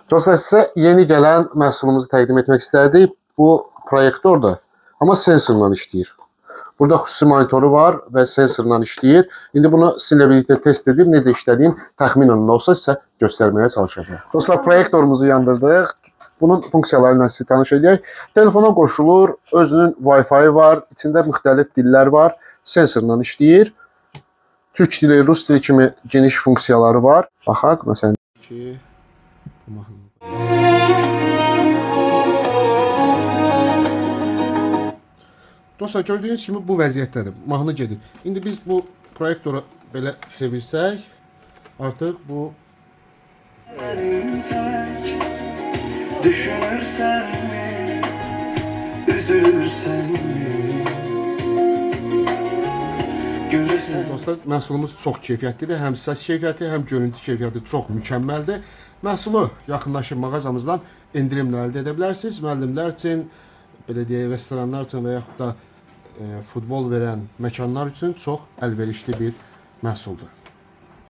Dostlar, sizə yeni gələn məhsulumuzu təqdim etmək istərdik. Bu proyektordur, amma sensorla işləyir. Burada xüsusi monitoru var və sensorla işləyir. İndi bunu sizinlə birlikdə test edib necə işlədiyini təxminən də olsa sizə göstərməyə çalışacağam. Dostlar, proyektorumuzu yandırdıq. Bunun funksiyaları ilə sizi tanış edək. Telefona qoşulur, özünün Wi-Fi var, içində müxtəlif dillər var, sensorla işləyir. Türk dili, rus dili kimi geniş funksiyaları var. Baxaq, məsələn ki, bu mahnı. Dostlar, gördüyünüz kimi bu vəziyyətdədir. Mahnı gedir. İndi biz bu proyektoru belə çevirsək, artıq bu Benim tek Düşünürsen mi Üzülürsen mi Görürsen Dostlar, məhsulumuz çox keyfiyyətlidir. Həm səs keyfiyyəti, həm görüntü keyfiyyəti çox mükəmməldir. Məhsulu yaxınlaşıb mağazamızdan endirimlə əldə edə bilərsiniz. Müəllimlər üçün, belə deyək, restoranlar üçün və yaxud da futbol verən məkanlar üçün çox əlverişli bir məhsuldur.